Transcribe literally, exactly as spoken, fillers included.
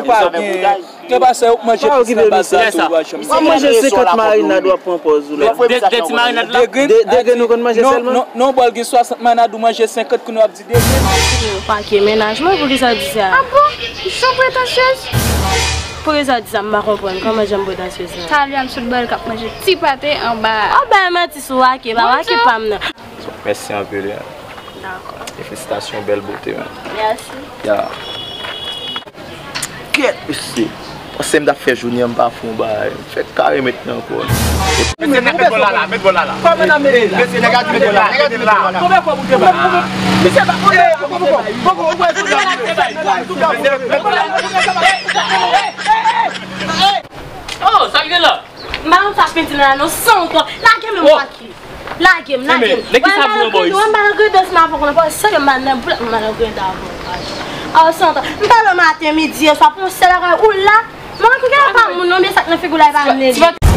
Pa gen. Gen pastè yo k manje plis nan bazar tou, pa janm. W ap manje senkant marinad, w ap pran pòz ou la. De, de ti marinad la? De grenn? De, de grenn ou konn manje sèlman? Non, non, bòl gen swasant marinad, ou manje senkant kounye w ap di de grenn. Pake mennaj mwen, poukisa w di sa? Ah bon? Jan pretansyèz. Poukisa w di sa? M pa konprann. Kòman jan m pretansyèz la? Talè a m sot bal k ap manje ti pate anba. W ap bay manti sou Wake, pa Wake pa m nan. Mèsi anpil, wi. Dakò. E felisitasyon, bèl bote, wi. Mèsi. Ya. Kèt, mesye. Panse m t ap fè jounen an, m pa fè yon bagay. M fè kare met nan kò. Mesye, nèg met bòl la la, met bòl la la. Kòman n ap mete la? Mesye, nèg a di met bòl la, nèg a di met bòl la. Konbyen kòb ou te ba? Mesye, ba, konbyen kòb ou te ba? Poko, ou wè tout la. Oh, sa k gen la? M pa konn sa ap pedi nan la non, san ton. Lage men, Wake. Lage m, lage m. Mwen pa nan grandans, mwen pa nan grandans, mwen pa konn pa serye, m pa nan boulèt, mwen pa nan grandans avè w. Aw, san ton. M pa nan maten, midi, swa pou yon sèl bagay ou la. Mwen ki gen pa moun non, men sa k nan figi w la e pa vle li.